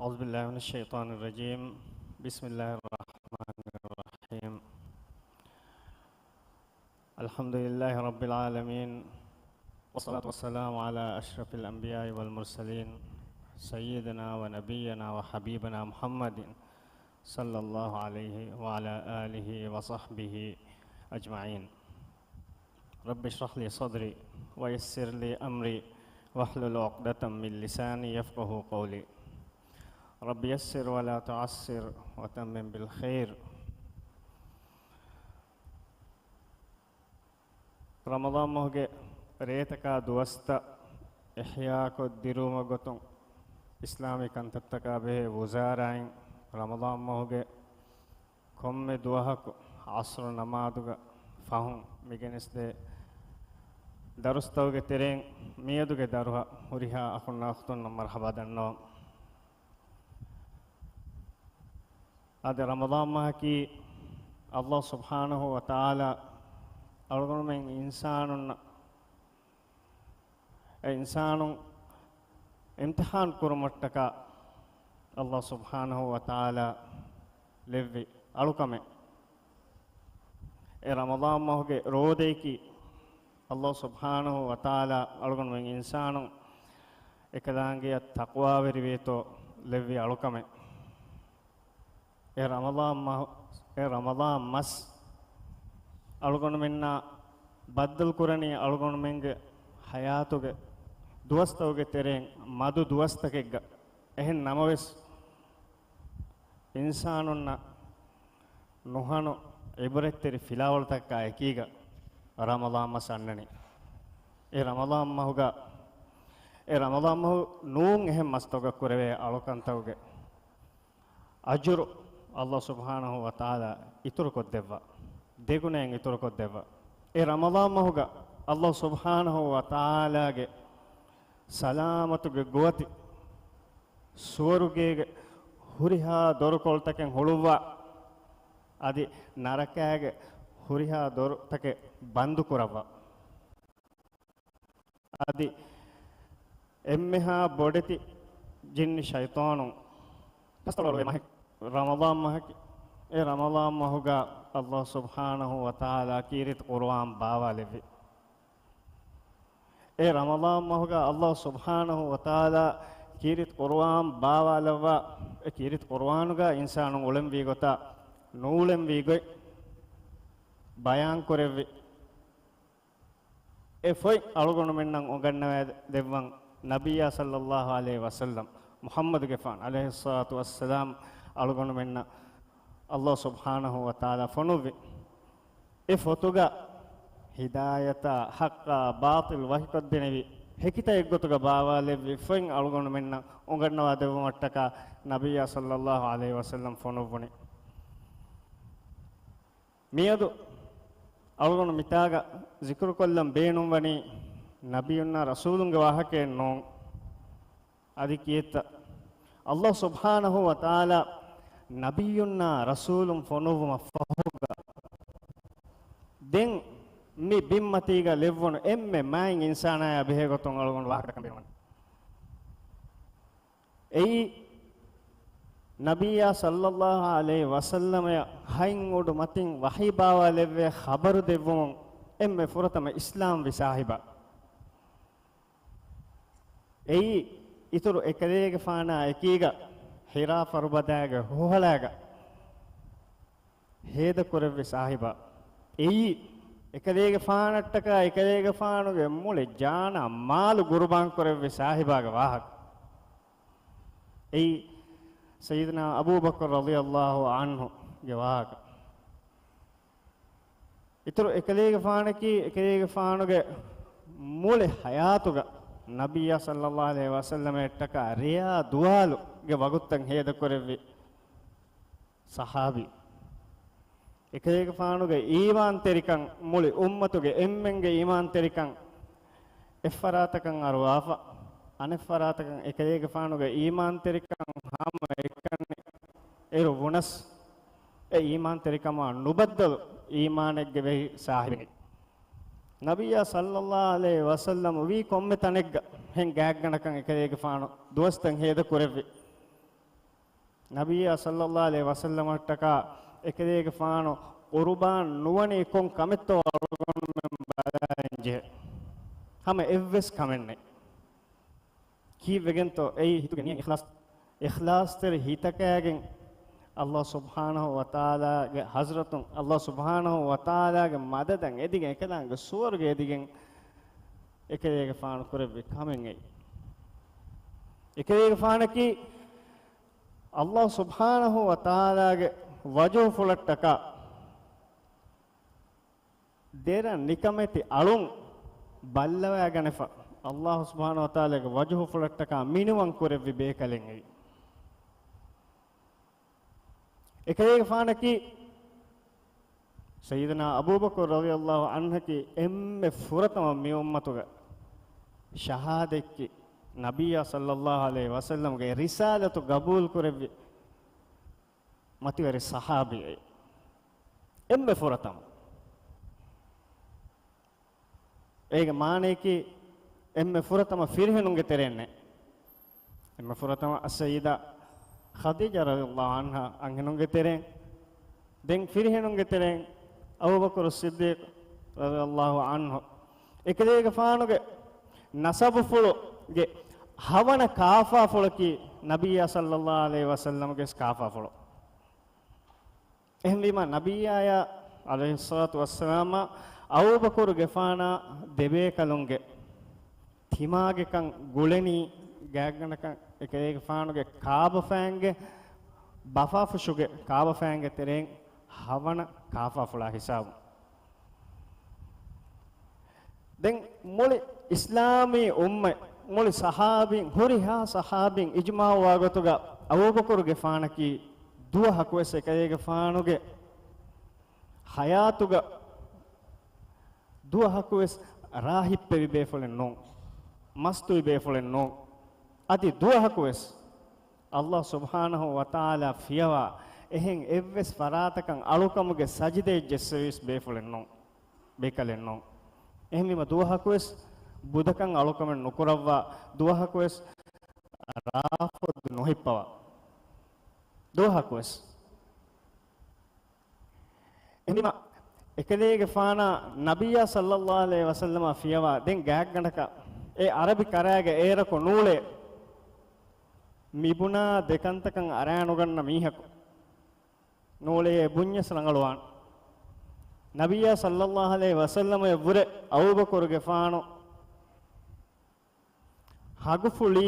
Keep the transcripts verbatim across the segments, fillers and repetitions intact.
أعوذ بالله من الشيطان الرجيم. بسم الله الرحمن الرحيم. الحمد لله رب العالمين، والصلاة والسلام على أشرف الأنبياء والمرسلين، سيدنا ونبينا وحبيبنا محمد صلى الله عليه وعلى آله وصحبه أجمعين. رب اشرح لي صدري ويسر لي أمري واحلل عقدة من لساني يفقهوا قولي. رب يسر ولا تعسر وتمم بالخير. ރަމަޟާން މަހުގެ ރޭތަކާ ދުވަސްތައް އިޙްޔާކޮށް ދިރުވުމަށް ގޮތުން، އިސްލާމީ ކަންތައްތަކާ ބެހޭ ވުޒާރާއިން ރަމަޟާން މަހުގެ ކޮންމެ ދުވަހަކު ޢަޞްރު ނަމާދުގަ ފަހުން މިގެނެސްދޭ ދަރުސްތަކުގެ ތެރެއިން މިއަދުގެ ދަރުހަ ހުރިހާ އަޚުންނާ އުޚްތުންނަށް މަރްޙަބާ ދަންނަވަން. އަދި ރަމަޟާން މަހަކީ ﷲ ސުބްޙާނަހޫ ވަތަޢާލާ އަޅުގަނޑުމެން އިންސާނުންނަށް، އެ އިންސާނުން އިމްތިޙާން ކުރުމަށްޓަކާ ﷲ ސުބްޙާނަހޫ ވަތަޢާލާ ލެއްވި އަޅުކަމެއް. އެ ރަމަޟާން މަހުގެ ރޯދަޔަކީ ﷲ ސުބްޙާނަހޫ ވަތަޢާލާ އަޅުގަނޑުމެން އިންސާނުން އެކަލާނގެއަށް ތަޤްވާވެރިވޭތޯ ލެއްވި އަޅުކަމެއް. އެ ރަމަޟާން މަހު، އެ ރަމަޟާން މަސް އަޅުގަނޑުމެންނާ ބައްދަލުކުރަނީ އަޅުގަނޑުމެންގެ ޙަޔާތުގެ ދުވަސްތަކުގެ ތެރެއިން މަދު ދުވަސްތަކެއްގަ. އެހެން ނަމަވެސް، އިންސާނުންނަށް ނުހަނު ޢިބްރަތްތެރި ފިލާވަޅުތަކާ އެކީގަ ރަމަޟާން މަސް އަންނަނީ. އެ ރަމަޟާން މަހުގަ، އެ ރަމަޟާން މަހު ނޫން އެހެން މަސްތަކަށް ކުރެވޭ އަޅުކަންތަކުގެ އަޖުރު ﷲ ސުބްޙާނަހޫ ވަތަޢާލާ އިތުރުކޮށްދެއްވާ، ދެގުނައިން އިތުރުކޮށްދެއްވާ. އެ ރަމަޟާން މަހުގަ ﷲ ސުބްޙާނަހޫ ވަތަޢާލާގެ ސަލާމަތުގެ ގުވަތި ސުވަރުގޭގެ ހުރިހާ ދޮރުކޮޅުތަކެއް ހުޅުއްވާ، އަދި ނަރަކާގެ ހުރިހާ ދޮރުތަކެއް ބަންދުކުރައްވާ. އަދި އެންމެހާ ބޮޑެތި ޖިންނި ޝައިޠާނުން ކަސްތަޅުވާ މަހެއް ރަމަޟާން މަހަކީ. އެ ރަމަޟާން މަހުގަ ﷲ ސުބްޙާނަހޫ ވަތަޢާލާ ކީރިތި ޤުރުއާން ބާވާލެއްވި. އެ ރަމަޟާން މަހުގަ ﷲ ސުބްޙާނަހޫ ވަތަޢާލާ ކީރިތި ޤުރުއާން ބާވާލައްވާ، އެ ކީރިތި ޤުރުއާނުގަ އިންސާނުން އުޅެންވީ ގޮތާ ނޫޅެންވީ ގޮތް ބަޔާންކުރެއްވި. އެ ފޮތް އަޅުގަނޑުމެންނަށް އުނގަންނަވައިދެއްވަން ނަބިއްޔާ ޞައްލައްލާހު ޢަލައިހި ވަސައްލަމް، މުޙައްމަދުގެފާނު ޢަލައިހިއްޞަލާތު ވައްސަލާމް އަޅުގަނޑުމެންނަށް ﷲ ސުބްޙާނަހޫ ވަތަޢާލާ ފޮނުއްވި. އެ ފޮތުގަ ހިދާޔަތާ، ޙައްޤާ، ބާޠިލް ވަކިކޮށްދެނިވި، ހެކިތައް އެއްގޮތުގަ ބާވާލެއްވި ފޮތް އަޅުގަނޑުމެންނަށް އުނގަންނަވާ ދެއްވުމަށްޓަކާ ނަބިއްޔާ ޞައްލައްލާހު ޢަލައިހި ވަސައްލަމް ފޮނުއްވުނީ. މިއަދު އަޅުގަނޑު މިތާގަ ޒިކުރުކޮށްލަން ބޭނުންވަނީ ނަބިއްޔުންނާ ރަސޫލުންގެ ވާހަކައެއް ނޫން. އަދި ކިއެއްތަ؟ ﷲ ސުބްޙާނަހޫ ވަތަޢާލާ ނަބިއްޔުންނާ ރަސޫލުން ފޮނުއްވުމަށްފަހުގަ ދެން މި ބިންމަތީގަ ލެއްވުނު އެންމެ މާތް އިންސާނާޔާ ބެހޭގޮތުން އަޅުގަނޑު ވާހަކަ ދައްކަން ބޭނުންވަނީ. އެއީ، ނަބިއްޔާ ޞައްލައްލާހު ޢަލައިހި ވަސައްލަމަޔަށް ހަތް އުޑު މަތިން ވަޙީ ބާވާލެއްވޭ ޚަބަރު ދެއްވުމުން އެންމެ ފުރަތަމަ އިސްލާމްވި ސާހިބާ. އެއީ، އިތުރު އެކަލޭގެފާނާ އެކީގަ ޙިރާ ފަރުބަދާގެ ހުހަޅާގަ ހޭދަކުރެއްވި ސާހިބާ. އެއީ، އެކަލޭގެފާނަށްޓަކާ އެކަލޭގެފާނުގެ މުޅި ޖާނާ މާލު ޤުރުބާން ކުރެއްވި ސާހިބާގެ ވާހަކަ. އެއީ، ސައްޔިދުނާ އަބޫބަކުރު ރަޟިޔައްލާހު ޢަންހުގެ ވާހަކަ. އިތުރު އެކަލޭގެފާނަކީ، އެކަލޭގެފާނުގެ މުޅި ޙަޔާތުގަ ނަބިއްޔާ ޞައްލައްލާހު ޢަލައިހި ވަސައްލަމައަށްޓަކާ ރެޔާ ދުވާލުގެ ވަގުތުތައް ހޭދަކުރެއްވި ޞަޙާބީ. އެކަލޭގެފާނުގެ އީމާންތެރިކަން، މުޅި އުއްމަތުގެ އެންމެންގެ އީމާންތެރިކަން އެއްފަރާތަކަށް އަރުވާފަ، އަނެއްފަރާތަކަށް އެކަލޭގެފާނުގެ އީމާންތެރިކަން ހަމައެކަނި އިރު ވުނަސް، އެ އީމާންތެރިކަމާ ނުބައްދަލު އީމާނެއްގެ ބެހި ސާހިބެއް. ނަބިއްޔާ ޞައްލައްލާހު ޢަލައިހި ވަސައްލަމް ވީ ކޮންމެ ތަނެއްގަ ހެން ގާތްގަނޑަކަށް އެކަލޭގެފާނު ދުވަސްތައް ހޭދަކުރެއްވި. ނަބިއްޔާ ޞައްލައްލާހު ޢަލައިހި ވަސައްލަމަށްޓަކާ އެކަލޭގެފާނު ޤުރުބާން ނުވަނީ ކޮން ކަމެއްތޯ އަޅުގަނޑުމެން ބަލައިން ޖެހޭ. ހަމަ އެއްވެސް ކަމެއް ނެތް. ކީއްވެގެންތޯ އެއީ ހިތުގެ ނިޔަތް އިޚްލާޞް، އިޚްލާޞްތެރި ހިތަކާގެން ﷲ ސުބްޙާނަހޫ ވަތަޢާލާގެ ޙަޟްރަތުން، ﷲ ސުބްޙާނަހޫ ވަތަޢާލާގެ މަދަދަށް އެދިގެން، އެކަލާނގެ ސުވަރުގެ އެދިގެން އެކަލޭގެފާނު ކުރެއްވި ކަމެއް އެއީ. އެކަލޭގެފާނަކީ ﷲ ސުބްޙާނަހޫ ވަތަޢާލާގެ ވަޖުހުފުޅަށްޓަކާ ދެރަ ނިކަމެތި އަޅުން ބައްލަވާގަނެފަ، ﷲ ސުބްޙާނަހޫ ވަތަޢާލާގެ ވަޖުހުފުޅަށްޓަކާ މިނިވަން ކުރެއްވި ބޭކަލެއް އެއީ. އެކަލޭގެފާނަކީ ސައްޔިދުނާ އަބޫބަކުރު ރަޟިޔަﷲ ޢަންހަކީ އެންމެ ފުރަތަމަ މި އުއްމަތުގަ ޝަހާދަތްކި ނަބިއްޔާ ޞައްލައްލާހު ޢަލައިހި ވަސައްލަމްގެ ރިސާލަތު ގަބޫލު ކުރެއްވި މަތިވެރި ޞަޙާބީ އެއީ. އެންމެ ފުރަތަމަ. އޭގެ މާނަޔަކީ އެންމެ ފުރަތަމަ ފިރިހެނުންގެ ތެރެއިންނޭ. އެންމެ ފުރަތަމަ އައްސައްޔިދާ ޚަދީޖާ ރަޟިޔަﷲ ޢަންހާ އަންހެނުންގެ ތެރެއިން، ދެން ފިރިހެނުންގެ ތެރެއިން އަބޫބަކުރު ޞިއްދީޤް ރަޟިޔަﷲ ޢަންހު. އެކަލޭގެފާނުގެ ނަސަބުފުޅުގެ ހަވަނަ ކާފާފުޅަކީ ނަބިއްޔާ ޞައްލައްލާހު ޢަލައިހި ވަސައްލަމްގެ ކާފާފުޅު. އެހެންވީމާ، ނަބިއްޔާޔާ ޢަލައިހިއްޞަލާތު ވައްސަލާމާ އަބޫބަކުރުގެފާނާ ދެބޭކަލުންގެ ތިމާގެކަން ގުޅެނީ ގާތްގަނޑަކަށް އެކަލޭގެފާނުގެ ކާބަފައިންގެ ބަފާފުށުގެ ކާބަފައިންގެ ތެރެއިން ހަވަނަ ކާފާފުޅާ ހިސާބުން. ދެން މުޅި އިސްލާމީ އުއްމަތް، މުޅި ޞަޙާބީން، ހުރިހާ ޞަޙާބީން އިޖުމާޢުވާ ގޮތުގަ އަބޫބަކުރުގެފާނަކީ ދުވަހަކުވެސް އެކަލޭގެފާނުގެ ޙަޔާތުގަ ދުވަހަކުވެސް ރާ ހިއްޕެވި ބޭފުޅެއް ނޫން. މަސްތުވި ބޭފުޅެއް ނޫން. އަދި ދުވަހަކުވެސް ﷲ ސުބްޙާނަހޫ ވަތަޢާލާ ފިޔަވާ އެހެން އެއްވެސް ފަރާތަކަށް އަޅުކަމުގެ ސަޖިދައެއް ޖެއްސެވިސް ބޭފުޅެއް ނޫން، ބޭކަލެއް ނޫން. އެހެންވީމަ ދުވަހަކުވެސް ބުދަކަން އަޅުކަމެއް ނުކުރައްވާ، ދުވަހަކުވެސް ރާފޮދު ނުހިއްޕަވާ. ދުވަހަކުވެސް. އެހެންވީމަ، އެކަލޭގެފާނާ ނަބިއްޔާ ޞައްލައްލާހު ޢަލައިހި ވަސައްލަމާ ފިޔަވާ ދެން ގާތްގަނޑަކަށް އެ ޢަރަބި ކަރާގެ އޭރަކު ނޫޅޭ މިބުނާ ދެކަންތަކަށް އަރާނުގަންނަ މީހަކު ނޫޅޭ ބުންޏަސް ރަނގަޅުވާން. ނަބިއްޔާ ޞައްލައްލާހު ޢަލައިހި ވަސައްލަމަށް ވުރެ އަބޫބަކުރުގެފާނު ހަގުފުޅީ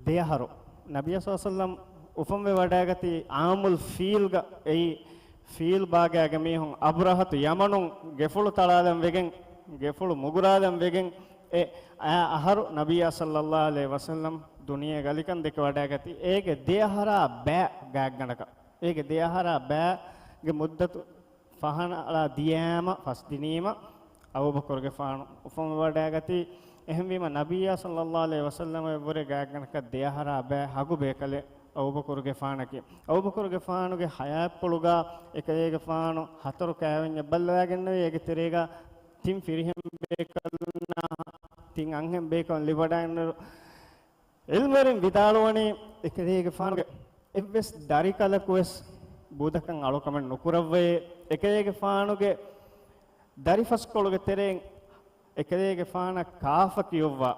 ދެއަހަރު. ނަބިއްޔާ ޞައްލައްލާހު ޢަލައިހި ވަސައްލަމް އުފަންވެވަޑައިގަތީ ޢާމުލް ފީލްގަ. އެއީ ފީލް ބާގާގެ މީހުން އަބްރަހަތު ޔަމަނުން ގެފުޅު ތަޅާލަން ވެގެން، ގެފުޅު މުގުރާލަން ވެގެން، އެ އާ އަހަރު ނަބިއްޔާ ޞައްލައްލާހު ޢަލައިހި ވަސައްލަމް ދުނިޔެ ގަލިކަން ދެކެވަޑައިގަތީ. އޭގެ ދެއަހަރާ ބައި ގާތްގަނޑަކަށް، އޭގެ ދެއަހަރާ ބައިގެ މުއްދަތު ފަހަނައަޅާ ދިޔައިމަ، ފަސްދިނީމަ، އަބޫބަކުރުގެފާނު އުފަންވެވަޑައިގަތީ. އެހެންވީމަ، ނަބިއްޔާ ޞައްލައްލާހު ޢަލައިހި ވަސައްލަމަށްވުރެ ގާތްގަނޑަކަށް ދެއަހަރާ ބައި ހަގު ބޭކަލެއް އަބޫބަކުރުގެފާނަކީ. އަބޫބަކުރުގެފާނުގެ ޙަޔާތްޕުޅުގަ އެކަލޭގެފާނު ހަތަރު ކައިވެންޏެއް ބައްލަވާގެންނެވި. އޭގެ ތެރޭގަ ތިން ފިރިހެން ބޭކަލުންނާ ތިން އަންހެން ބޭކަލުން ލިބިވަޑައިގެންނެވި. ޢިލްމުވެރިން ވިދާޅުވަނީ، އެކަލޭގެފާނުގެ އެއްވެސް ދަރިކަލަކުވެސް ބުދަކަށް އަޅުކަމެއް ނުކުރައްވައޭ. އެކަލޭގެފާނުގެ ދަރިފަސްކޮޅުގެ ތެރެއިން އެކަލޭގެފާނަށް ކާފަ ކިޔުއްވާ،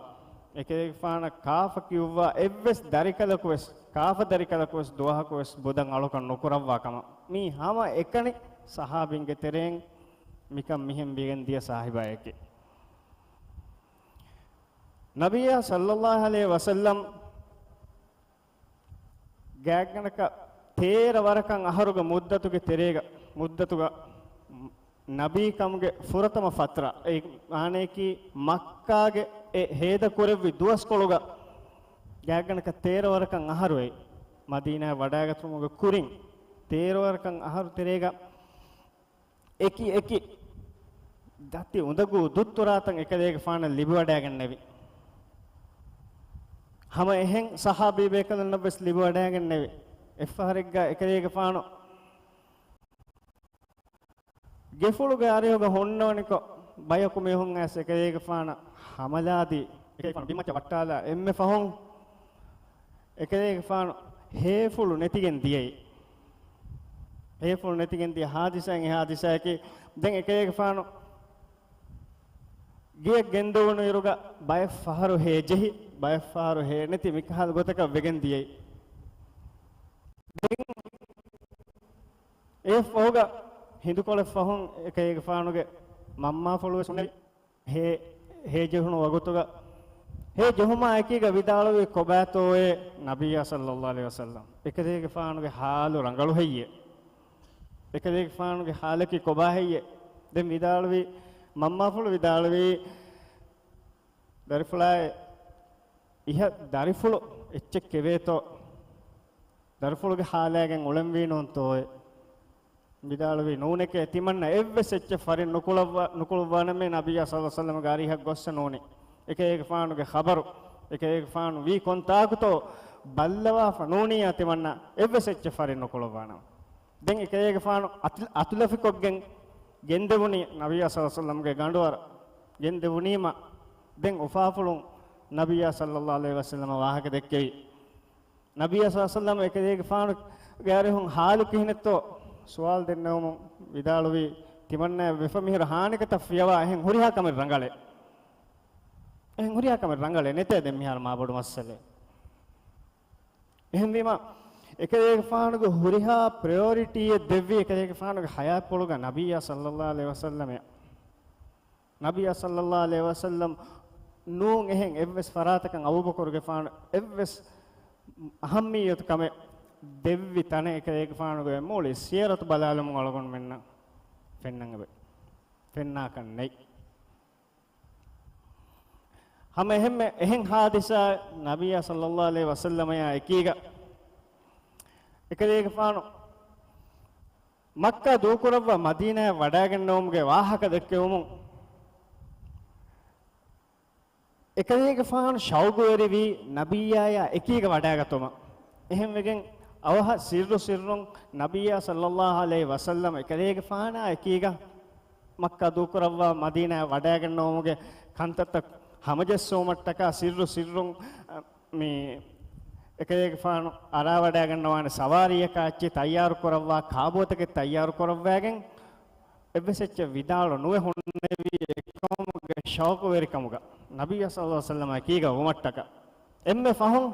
އެކަލޭގެފާނަށް ކާފަ ކިޔުއްވާ އެއްވެސް ދަރިކަލަކުވެސް، ކާފަ ދަރިކަލަކުވެސް ދުވަހަކުވެސް ބުދަށް އަޅުކަން ނުކުރައްވާ ކަމަށް. މީ ހަމަ އެކަނި ޞަޙާބީންގެ ތެރެއިން މިކަން މިހެން ވެގެން ދިޔަ ސާހިބާއެކޭ. ނަބިއްޔާ ޞައްލައްލާހު ޢަލައިހި ވަސައްލަމް ގާތްގަނޑަކަށް ތޭރަ ވަރަކަށް އަހަރުގެ މުއްދަތުގެ ތެރޭގަ، މުއްދަތުގަ ނަބީކަމުގެ ފުރަތަމަ ފަތްރަ، އެ މާނަޔަކީ މައްކާގެ އެ ހޭދަ ކުރެއްވި ދުވަސްކޮޅުގަ ގާތްގަނޑަކަށް ތޭރަ ވަރަކަށް އަހަރު އެ މަދީނާއަށް ވަޑައިގަތުމުގެ ކުރިން ތޭރަ ވަރަކަށް އަހަރު ތެރޭގަ އެކި އެކި ދަތި އުނދަގޫ ދުއްތުރާތައް އެކަލޭގެފާނަށް ލިބިވަޑައިގެންނެވި. ހަމަ އެހެން ޞަޙާބީ ބޭކަލުންނަށްވެސް ލިބިވަޑައިގެންނެވި. އެއްފަހަރެއްގަ އެކަލޭގެފާނު ގެފުޅުގެ އަރިހުގަ ހުންނަވަނިކޮށް، ބަޔަކު މީހުން އައިސް އެކަލޭގެފާނަށް ހަމަލާދީ، އެކަލޭގެފާނު ބިމައްޗަށް ވައްޓާލާ އެންމެ ފަހުން އެކަލޭގެފާނު ހޭފުޅު ނެތިގެން ދިޔައީ. ހޭފުޅު ނެތިގެން ދިޔަ ހާދިސާއިން އެ ހާދިސާއަކީ، ދެން އެކަލޭގެފާނު ގެޔަށް ގެންދެވުނު އިރުގަ ބައެއް ފަހަރު ހޭ ޖެހި، ބައެއް ފަހަރު ހޭ ނެތި މިކަހަލަ ގޮތަކަށް ވެގެން ދިޔައީ. ދެން އެ ފަހުގަ ހިނދުކޮޅެއް ފަހުން އެކަލޭގެފާނުގެ މަންމާފުޅުވެސް ހުންނެވި. ހޭ، ހޭ ޖެހުނު ވަގުތުގަ، ހޭ ޖެހުމާ އެކީގަ ވިދާޅުވީ ކޮބާތޯއޭ ނަބިއްޔާ ޞައްލައްލާހު ޢަލައިހި ވަސައްލަމް؟ އެކަލޭގެފާނުގެ ޙާލު ރަނގަޅު ހެއްޔޭ؟ އެކަލޭގެފާނުގެ ޙާލަކީ ކޮބާ ހެއްޔޭ؟ ދެން ވިދާޅުވީ، މަންމާފުޅު ވިދާޅުވީ، ދަރިފުޅާއޭ، އިހަށް ދަރިފުޅު އެއްޗެއް ކެވޭތޯ؟ ދަރިފުޅުގެ ޙާލާގެން އުޅެންވީ ނޫންތޯއޭ؟ ވިދާޅުވީ، ނޫނެކޭ، ތިމަންނަ އެއްވެސް އެއްޗެއް ފަރިން ނުކުޅައްވާ، ނުކުޅުއްވާނަމޭ ނަބިއްޔާ ޞައްލައްލާހު ޢަލައިހި ވަސައްލަމްގެ އަރިހަށް ގޮއްސަ ނޫނީ. އެކަލޭގެފާނުގެ ޚަބަރު، އެކަލޭގެފާނު ވީ ކޮންތާކުތޯ ބައްލަވާފަ ނޫނިއްޔާ ތިމަންނަ އެއްވެސް އެއްޗެއް ފަރިން ނުކުޅައްވާނަމޭ. ދެން އެކަލޭގެފާނު އަތު-، އަތުލަފިކޮށްގެން ގެންދެވުނީ ނަބިއްޔާ ޞައްލައްލާހު ޢަލައިހި ވަސައްލަމްގެ ގަނޑުވަރަށް ގެންދެވުނީމަ، ދެން އުފާފުޅުން ނަބިއްޔާ ޞައްލައްލާހު ޢަލައިހި ވަސައްލަމަށް ވާހަކަ ދެއްކެވި. ނަބިއްޔާ ޞައްލައްލާހު ޢަލައިހި ވަސައްލަމަށް އެކަލޭގެފާނުގެ އަރިހުން ޙާލު ކިހިނެއްތޯ ސުވާލު ދެންނެވުމުން ވިދާޅުވީ، ތިމަންނައަށް ވެފަ މިހިރަ ހާނިކަތައް ފިޔަވާ އެހެން ހުރިހާ ކަމެއް ރަނގަޅޭ. އެހެން ހުރިހާ ކަމެއް ރަނގަޅޭ، ނެތޭ ދެން މިހާރު މާބޮޑު މައްސަލައެއް. އެހެންވީމަ، އެކަލޭގެފާނުގެ ހުރިހާ ޕްރަޔޮރިޓީއެއް ދެއްވީ އެކަލޭގެފާނުގެ ޙަޔާތްޕުޅުގަ ނަބިއްޔާ ޞައްލައްލާހު ޢަލައިހި ވަސައްލަމަށް. ނަބިއްޔާ ޞައްލައްލާހު ޢަލައިހި ވަސައްލަމް ނޫން އެހެން އެއްވެސް ފަރާތަކަށް އަބޫބަކުރުގެފާނު އެއްވެސް އަހައްމިއްޔަތު ކަމެއް ދެއްވި ތަނެއް އެކަލޭގެފާނުގެ މުޅި ސިޔަރަތު ބަލާލުމުން އަޅުގަނޑުމެންނަށް ފެންނަން އެބަ، ފެންނާކަށް ނެތް. ހަމަ އެހެންމެ އެހެން ހާދިސާ ނަބިއްޔާ ޞައްލައްލާހު ޢަލައިހި ވަސައްލަމަޔާ އެކީގަ އެކަލޭގެފާނު މައްކާ ދޫކުރައްވާ މަދީނާއަށް ވަޑައިގަންނަވުމުގެ ވާހަކަ ދެއްކެވުމުން، އެކަލޭގެފާނު ޝައުގުވެރިވީ ނަބިއްޔާޔާ އެކީގަ ވަޑައިގަތުމަށް. އެހެންވެގެން އަވަހަށް ސިއްރު ސިއްރުން ނަބިއްޔާ ޞައްލައްލާހު ޢަލައިހި ވަސައްލަމް އެކަލޭގެފާނާ އެކީގަ މައްކާ ދޫކުރައްވާ މަދީނާއަށް ވަޑައިގަންނަވުމުގެ ކަންތައްތައް ހަމަޖެއްސުމަށްޓަކާ ސިއްރު ސިއްރުން، އަ، މި އެކަލޭގެފާނު އަރާވަޑައިގަންނަވާނެ ސަވާރީއަކާ އެއްޗެއް ތައްޔާރު ކުރައްވާ، ކާބޯތަކެއް ތައްޔާރު ކުރައްވައިގެން، އެއްވެސް އެއްޗެއް ވިދާޅު ނުވެ ހުންނެވީ އެކަމުގެ ޝައުޤުވެރިކަމުގަ. ނަބިއްޔާ ޞައްލައްލާހު ޢަލައިހި ވަސައްލަމާ އެކީގަ ވުމަށްޓަކާ. އެންމެ ފަހުން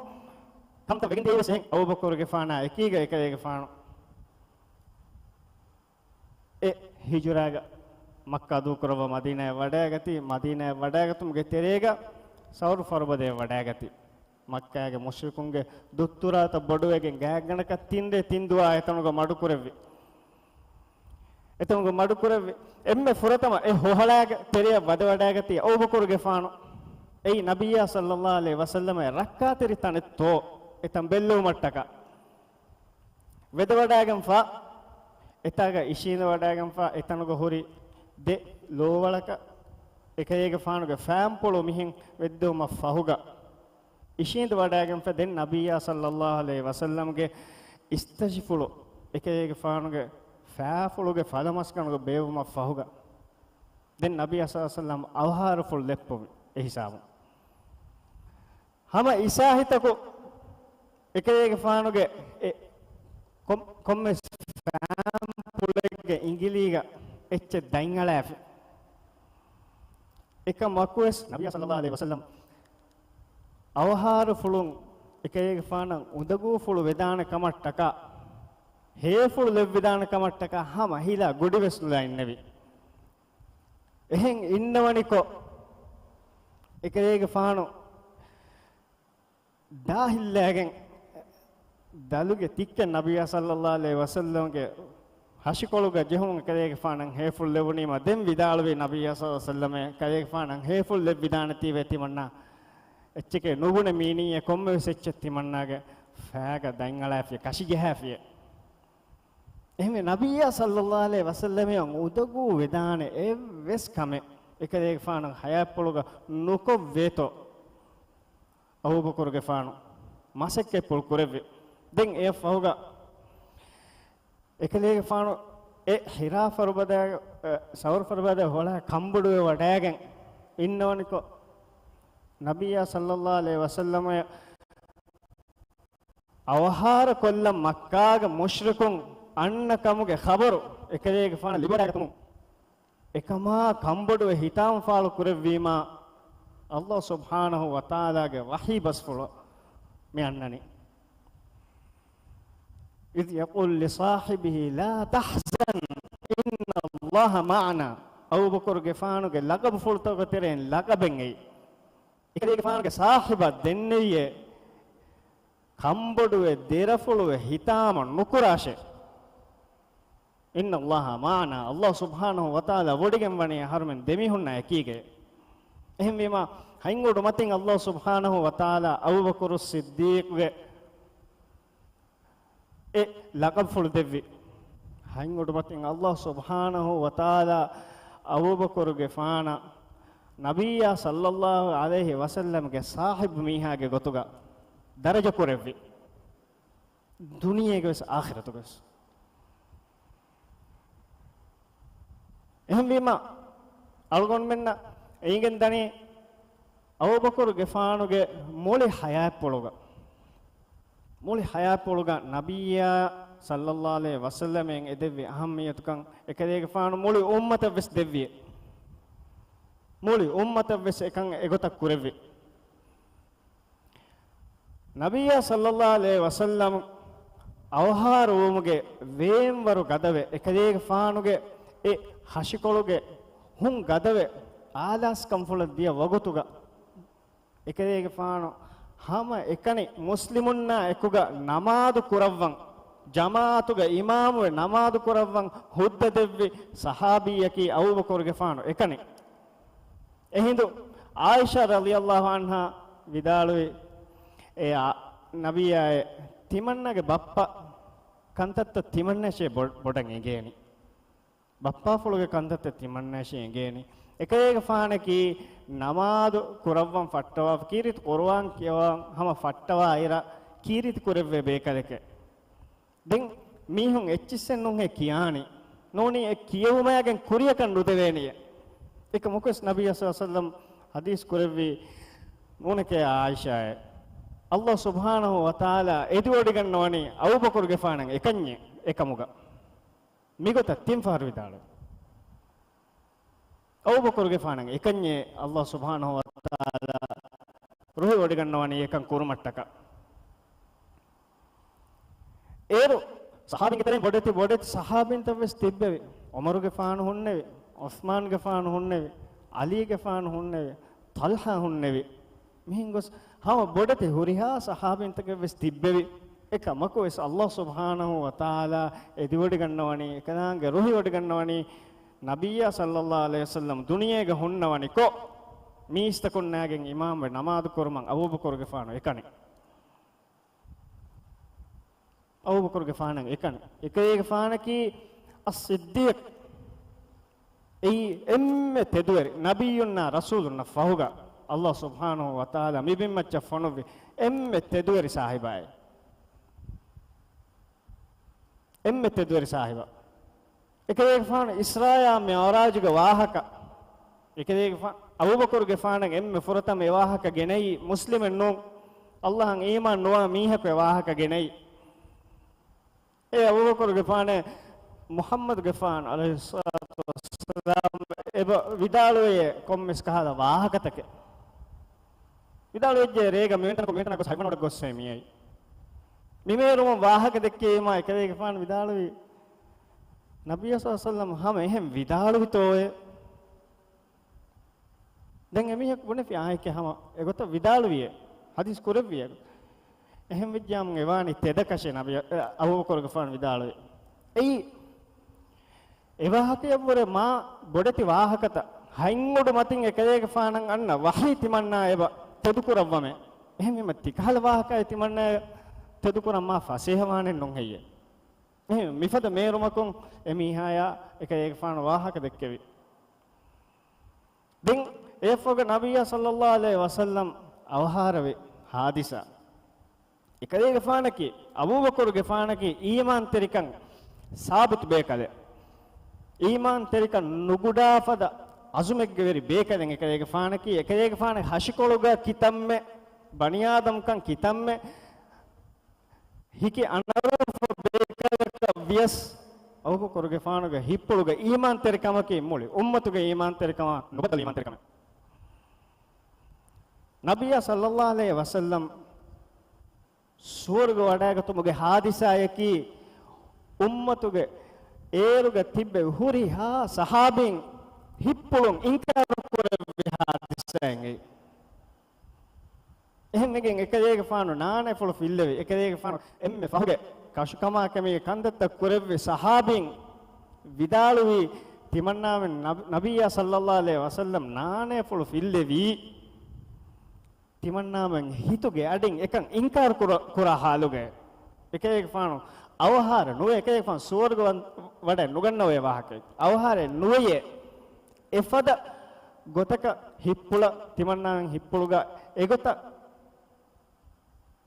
ކަންތައް ވެގެން ދިޔައީވެސް އެހެން އަބޫބަކުރުގެފާނާ އެކީގަ އެކަލޭގެފާނު އެ ހިޖުރާގަ މައްކާ ދޫކުރައްވާ މަދީނާއަށް ވަޑައިގަތީ، މަދީނާއަށް ވަޑައިގަތުމުގެ ތެރޭގަ ސައުރު ފަރުބަދައަށް ވަޑައިގަތީ. މައްކާގެ މުޝްރިކުންގެ ދުއްތުރާތައް ބޮޑުވެގެން ގާތްގަނޑަކަށް ތިން ރޭ ތިން ދުވާ އެތަނުގަ މަޑުކުރެއްވި. އެތަނުގަ މަޑުކުރެއްވި. އެންމެ ފުރަތަމަ އެ ހޮހަޅާގެ ތެރެއަށް ވަދެވަޑައިގަތީ އަބޫބަކުރުގެފާނު. އެއީ ނަބިއްޔާ ޞައްލައްލާހު ޢަލައިހި ވަސައްލަމަށް ރައްކާތެރި ތަނެއްތޯ އެތަން ބެއްލެވުމަށްޓަކާ. ވެދެވަޑައިގެންފާ، އެތާގަ އިށީނދެވަޑައިގެންފާ، އެތަނުގަ ހުރި ދެ ލޯވަޅަކަށް އެކަލޭގެފާނުގެ ފައިންޕުޅު މިހެން ވެއްދެވުމަށް ފަހުގަ، އިށީނދެވަޑައިގެންފަ ދެން ނަބިއްޔާ ޞައްލައްލާހު ޢަލައިހި ވަސައްލަމްގެ އިސްތަށިފުޅު އެކަލޭގެފާނުގެ ފައިފުޅުގެ ފަލަމަސްގަނޑުގަ ބޭއްވުމަށް ފަހުގަ، ދެން ނަބިއްޔާ ޞައްލައްލާހު ޢަލައިހި ވަސައްލަމް އަވަހާރަފުޅު ލެއްޕުވި އެ ހިސާބުން. ހަމަ އިސާހިތަކު އެކަލޭގެފާނުގެ އެ ކޮން-، ކޮންމެސް ފައިންޕުޅެއްގެ އިނގިލީގަ އެއްޗެއް ދަތްއަޅާފި. އެކަމަކުވެސް ނަބިއްޔާ ޞައްލައްލާހު ޢަލައިހި ވަސައްލަމް އަވަހާރަފުޅުން އެކަލޭގެފާނަށް އުނދަގޫފުޅު ވެދާނެ ކަމަށްޓަކާ، ހޭފުޅު ލެއްވިދާނެ ކަމަށްޓަކާ ހަމަ ހިލާ ގުޑިވެސް ނުލާ އިންނެވި. އެހެން އިންނަވަނިކޮށް، އެކަލޭގެފާނު ދާހިއްލައިގެން ދަލުގެ ތިއްކެއް ނަބިއްޔާ ޞައްލައްލާހު ޢަލައިހި ވަސައްލަމްގެ ހަށިކޮޅުގަ ޖެހުމުން އެކަލޭގެފާނަށް ހޭފުޅު ލެވުނީމަ، ދެން ވިދާޅުވި ނަބިއްޔާ ޞައްލައްލާހު ޢަލައިހި ވަސައްލަމަށް އެކަލޭގެފާނަށް ހޭފުޅު ލެއްވިދާނެތީވެ ތިމަންނާ އެއްޗެކޭ ނުބުނެ މީނީއެއް ކޮންމެވެސް އެއްޗެއް ތިމަންނާގެ ފައިގަ ދަތްއަޅާފިޔޭ، ކަށި ޖަހާފިޔޭ. އެހެންވެ، ނަބިއްޔާ ޞައްލައްލާހު ޢަލައިހި ވަސައްލަމަށް އުނދަގޫ ވެދާނެ އެއްވެސް ކަމެއް އެކަލޭގެފާނު ހަޔާތްޕުޅުގަ ނުކޮށްވޭތޯ، އަބޫބަކުރުގެފާނު މަސައްކަތްޕުޅު ކުރެއްވި. ދެން އެއަށް ފަހުގަ އެކަލޭގެފާނު އެ ހިރާ ފަރުބަދަ، އެ، ސައުރު ފަރުބަދަ ހޮޅާ ކަނބޮޑުވެ ވަޑައިގެން އިންނަވަނިކޮށް، ނަބިއްޔާ ޞައްލައްލާހު ޢަލައިހި ވަސައްލަމަށް އަވަހާރަކޮށްލަން މައްކާގެ މުޝްރިކުން އަންނަ ކަމުގެ ޚަބަރު އެކަލޭގެފާނަށް ލިބިވަޑައިގަތުމުން، އެކަމާ ކަންބޮޑުވެ ހިތާމަފާޅު ކުރެއްވީމާ، ﷲ ސުބްޙާނަހޫ ވަތަޢާލާގެ ވަޙީ ބަސްފުޅު މި އަންނަނީ. إذ يقول لصاحبه لا تحزن إن الله معنا. އަބޫބަކުރުގެފާނުގެ ލަޤަބުފުޅުތަކުގެ ތެރެއިން ލަޤަބެއް އެއީ. އެކަލޭގެފާނުގެ ސާހިބަށް ދެންނެވިއޭ، ކަންބޮޑުވެ، ދެރަފުޅުވެ، ހިތާމަ ނުކުރާށޭ. إن الله معنا. ﷲ ސުބްޙާނަހޫ ވަތަޢާލާ ވޮޑިގެން ވަނީ އަހަރުމެން ދެމީހުންނާ އެކީގައޭ. އެހެންވީމާ، ހަތް އުޑު މަތިން ﷲ ސުބްޙާނަހޫ ވަތަޢާލާ އަބޫބަކުރު ޞިއްދީޤުގެ އެ ލަޤަބުފުޅު ދެއްވި. ހަތް އުޑު މަތިން ﷲ ސުބްޙާނަހޫ ވަތަޢާލާ އަބޫބަކުރުގެފާނަށް ނަބިއްޔާ ޞައްލައްލާހު ޢަލައިހި ވަސައްލަމްގެ ޞާޙިބު މީހާގެ ގޮތުގަ ދަރަޖަ ކުރެއްވި. ދުނިޔޭގެ ވެސް އާޚިރަތުގެ ވެސް. އެހެންވީމާ، އަޅުގަނޑުމެންނަށް އެނގިގެން ދަނީ، އަބޫބަކުރުގެފާނުގެ މުޅި ޙަޔާތްޕުޅުގަ، މުޅި ޙަޔާތްޕުޅުގަ ނަބިއްޔާ ޞައްލައްލާހު ޢަލައިހި ވަސައްލަމަށް އެދެއްވި އަހައްމިއްޔަތުކަން އެކަލޭގެފާނު މުޅި އުއްމަތަށް ވެސް ދެއްވި. މުޅި އުއްމަތަށް ވެސް އެކަން އެގޮތަށް ކުރެއްވި. ނަބިއްޔާ ޞައްލައްލާހު ޢަލައިހި ވަސައްލަމް އަވަހާރަވުމުގެ ވޭންވަރު ގަދަވެ، އެކަލޭގެފާނުގެ އެ ހަށިކޮޅުގެ ހުން ގަދަވެ، އާލާސްކަންފުޅަށް ދިޔަ ވަގުތުގަ، އެކަލޭގެފާނު ހަމަ އެކަނި މުސްލިމުންނާ އެކުގަ ނަމާދު ކުރައްވަން، ޖަމާޢަތުގަ އިމާމުވެ ނަމާދު ކުރައްވަން ހުއްދަ ދެއްވި ޞަޙާބީއަކީ އަބޫބަކުރުގެފާނު އެކަނި. އެހިނދު ޢާއިޝާ ރަޟިޔައްލާހު ޢަންހާ ވިދާޅުވި، އެ އާ-، ނަބިއްޔާއޭ، ތިމަންނާގެ ބައްޕަ ކަންތައްތައް ތިމަންނައަށޭ ބޮ-، ބޮޑަށް އެނގޭނީ. ބައްޕާފުޅުގެ ކަންތައްތައް ތިމަންނައަށޭ އެނގޭނީ. އެކަލޭގެފާނަކީ ނަމާދު ކުރައްވަން ފައްޓަވާ، ކީރިތި ޤުރުއާން ކިޔަވަން ހަމަ ފައްޓަވާ އިރަށް ކީރިތި ކުރެއްވޭ ބޭކަލެކޭ. ދެން މީހުން އެއްޗިއްސެއް ނޫނޭ ކިޔާނީ. ނޫނީ އެ ކިޔެވުމާގެން ކުރިޔަކަށް ނުދެވޭނީ. އެކަމަކުވެސް ނަބިއްޔާ ޞައްލަﷲު ޢަލައިހި ވަސައްލަމް ޙަދީޘް ކުރެއްވީ، ނޫނެކޭ ޢާއިޝާއޭ، ﷲ ސުބްޙާނަހޫ ވަތަޢާލާ އެދިވޮޑިގަންނަވަނީ އަބޫބަކުރުގެފާނަށް އެކަންޏެއް އެކަމުގަ. މިގޮތަށް ތިން ފަހަރު ވިދާޅުވި. އަބޫބަކުރުގެފާނަށް އެކަންޏޭ ﷲ ސުބްޙާނަހޫ ވަތަޢާލާ ރުހިވޮޑިގަންނަވަނީ އެކަން ކުރުމަށްޓަކާ. އޭރު ޞަޙާބީންގެ ތެރެއިން ބޮޑެތި، ބޮޑެތި ޞަޙާބީންތައް ވެސް ތިއްބެވި. ޢުމަރުގެފާނު ހުންނެވި، ޢުޘްމާންގެފާނު ހުންނެވި، ޢަލީގެފާނު ހުންނެވި، ޠަލްޙާ ހުންނެވި. މިހެން ގޮސް ހަމަ ބޮޑެތި ހުރިހާ ޞަޙާބީންތަކެއް ވެސް ތިއްބެވި. އެކަމަކު ވެސް ﷲ ސުބްޙާނަހޫ ވަތަޢާލާ އެދިވޮޑިގަންނަވަނީ، އެކަލާނގެ ރުހިވޮޑިގަންނަވަނީ، ނަބިއްޔާ ޞައްލަﷲު ޢަލައިހި ވަސައްލަމް ދުނިޔޭގަ ހުންނަވަނިކޮށް، މީސްތަކުންނާގެން އިމާމްވެ ނަމާދު ކުރުމަށް އަބޫބަކުރުގެފާނު އެކަނި. އަބޫބަކުރުގެފާނަށް އެކަނި. އެކަލޭގެފާނަކީ އައްޞިއްދީޤް. އެއީ އެންމެ ތެދުވެރި، ނަބިއްޔުންނާ ރަސޫލުންނަށް ފަހުގަ ﷲ ސުބްޙާނަހޫ ވަތަޢާލާ މި ބިންމައްޗަށް ފޮނުއްވި އެންމެ ތެދުވެރި ސާހިބާއޭ. އެންމެ ތެދުވެރި ސާހިބާ. އެކަލޭގެފާނު އިސްރާއާ މިޢުރާޖުގެ ވާހަކަ، އެކަލޭގެފާ-، އަބޫބަކުރުގެފާނަށް އެންމެ ފުރަތަމަ އެ ވާހަކަ ގެނައީ މުސްލިމެއް ނޫން، ﷲ އަށް އީމާން ނުވާ މީހަކު އެ ވާހަކަ ގެނައީ. އޭ އަބޫބަކުރުގެފާނޭ، މުޙައްމަދުގެފާނު ޢަލައިހިއްޞަލާތު ވައްސަލާމް އެބަ ވިދާޅުވެޔޭ ކޮންމެސް ކަހަލަ ވާހަކަތަކެއް. ވިދާޅުވެއްޖެ ރޭގަ މިވެނިތަނަކު މިވެނިތަނަކު ގޮސް ހަތްވަނަ އުޑަށް ގޮއްސޭ މިއައީ. މިމޭރުމުން ވާހަކަ ދެއްކެވީމާ އެކަލޭގެފާނު ވިދާޅުވީ، ނަބިއްޔާ ޞައްލަﷲު ޢަލައިހި ވަސައްލަމަ ހަމަ އެހެން ވިދާޅުވިތޯއޭ؟ ދެން އެމީހަކު ބުނެފި އާއެކޭ ހަމަ އެގޮތަށް ވިދާޅުވިއޭ، ޙަދީޘް ކުރެއްވިއޭ. އެހެން ވެއްޖާމު އެވާނީ ތެދަކަށޭ ނަބި-، އަ، އަބޫބަކުރުގެފާނު ވިދާޅުވި. އެއީ، އެވާހަކަޔަށްވުރެ މާ ބޮޑެތި ވާހަކަތައް ހަތްއުޑު މަތިން އެކަލޭގެފާނަށް އަންނަ ވަޙީ ތިމަންނާ އެބަ ތެދުކުރައްވަމޭ. އެހެންވީމަ ތިކަހަލަ ވާހަކައެއް ތިމަންނާ ތެދުކުރަން މާ ފަސޭހަވާނެއް ނޫން ހެއްޔޭ؟ އެހެން މިފަދަ މޭރުމަކުން އެމީހާޔާ އެކަލޭގެފާނު ވާހަކަ ދެއްކެވި. ދެން އެއަށްފަހުގަ ނަބިއްޔާ ޞައްލަﷲު ޢަލައިހި ވަސައްލަމަ އަވަހާރަވި ޙާދިސާ. އެކަލޭގެފާނަކީ، އަބޫބަކުރުގެފާނަކީ އީމާންތެރިކަން ސާބިތު ބޭކަލެއް. އީމާންތެރިކަން ނުގުޑާ ފަދަ އަޒުމެއްގެ ވެރި ބޭކަލެއް އެކަލޭގެފާނަކީ. އެކަލޭގެފާނެއް ހަށިކޮޅުގަ ކިތަންމެ، ބަނީއާދަމްކަން ކިތަންމެ، ހިކި އަނަރޫފަ ބޭކަލަކަށް ވިޔަސް، އަބޫބަކުރުގެފާނުގެ ހިތްޕުޅުގަ އީމާންތެރިކަމަކީ މުޅި އުއްމަތުގެ އީމާންތެރިކަމާ ނުބަދަލު އީމާންތެރިކަމެއް. ނަބިއްޔާ ޞައްލައްލާހު ޢަލައިހި ވަސައްލަމް ސުވަރުގެ ވަޑައިގަތުމުގެ ހާދިސާއަކީ، އުއްމަތުގެ އޭރުގަ ތިއްބެވި ހުރިހާ ޞަޙާބީން ހިތްޕުޅުން އިންކާރު ކުރެއްވި ހާދިސާއެއް. އެހެންވެގެން އެކަލޭގެފާނު ނާނޭފުޅު ފިއްލެވި، އެކަލޭގެފާނު އެންމެ ފަހުގެ ކަށުކަމާ ކަމީގެ ކަންތައްތައް ކުރެއްވި ޞަޙާބީން ވިދާޅުވީ، ތިމަންނާމެން ނަބި-، ނަބިއްޔާ ޞައްލައްލާހު ޢަލައިހި ވަސައްލަމް ނާނޭފުޅު ފިއްލެވީ، ތިމަންނާމެން ހިތުގެ އަޑިން އެކަން އިންކާރު ކުރ-، ކުރާ ޙާލުގައި. އެކަލޭގެފާނު އަވަހާރަ ނުވޭ، އެކަލޭގެފާނު ސުވަރުގެ ވަން-، ވަޑައެއް ނުގަންނަވޭ ވާހަކައެއް. އަވަހާރައެއް ނުވެޔޭ. އެފަދަ ގޮތަކަށް ހިތްޕުޅަށް ތިމަންނާމެން ހިތްޕުޅުގަ އެގޮތަށް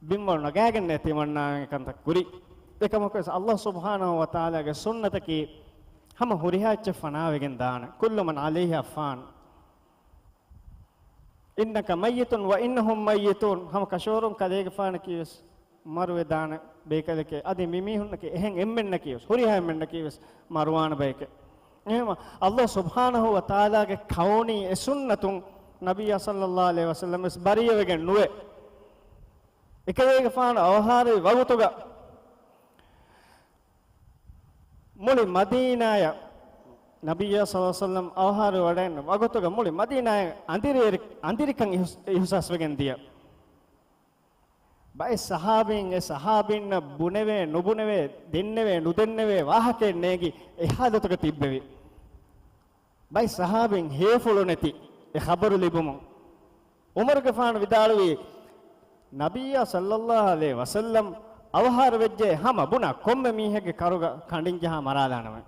ބިންވަޅު ނަގާގެންނޭ ތިމަންނާމެން އެކަންތައް ކުރީ. އެކަމަކުވެސް ﷲ ސުބްޙާނަހޫ ވަތަޢާލާގެ ސުންނަތަކީ ހަމަ ހުރިހާ އެއްޗެއް ފަނާވެގެން ދާނެ. كل من عليها فان. إنك ميت وإنهم ميتون. ހަމަ ކަށަވަރުން ކަލޭގެފާނަކީވެސް މަރުވެދާނެ ބޭކަލެކޭ. އަދި މި މީހުންނަކީ އެހެން އެންމެންނަކީވެސް، ހުރިހާ އެންމެންނަކީވެސް މަރުވާނެ ބައެކޭ. އެހެންވީމަ، ﷲ ސުބްޙާނަހޫ ވަތަޢާލާގެ ކައުނީ އެ ސުންނަތުން ނަބިއްޔާ ޞައްލައްލާހު ޢަލައިހި ވަސައްލަމް ވެސް ބަރީއަވެގެން ނުވޭ. އެކަލޭގެފާނު އަވަހާރަވި ވަގުތުގަ މުޅި މަދީނާއަށް، ނަބިއްޔާ ޞައްލައްލާހު ޢަލައިހި ވަސައްލަމް އަވަހާރަވި ވަޑައިގެން ވަގުތުގަ މުޅި މަދީނާއަށް އަނދިރި-، އަނދިރިކަން އިހުސް-، އިހުސާސްވެގެން ދިޔަ. ބައެއް ޞަޙާބީން އެ ޞަޙާބީންނަށް ބުނެވޭ ނުބުނެވޭ، ދެންނެވޭ ނުދެންނެވޭ ވާހަކައެއް ނޭނގި އެ ޙާލަތުގަ ތިއްބެވި. ބައެއް ޞަޙާބީން ހޭފުޅު ނެތި އެ ޚަބަރު ލިބުމުން. ޢުމަރުގެފާނު ވިދާޅުވީ، ނަބިއްޔާ ޞައްލައްލާހު ޢަލައިހި ވަސައްލަމް އަވަހާރަވެއްޖެ ހަމަ ބުނާ ކޮންމެ މީހެއްގެ ކަރުގަ ކަނޑިންޖަހާ މަރާލާނަމޭ.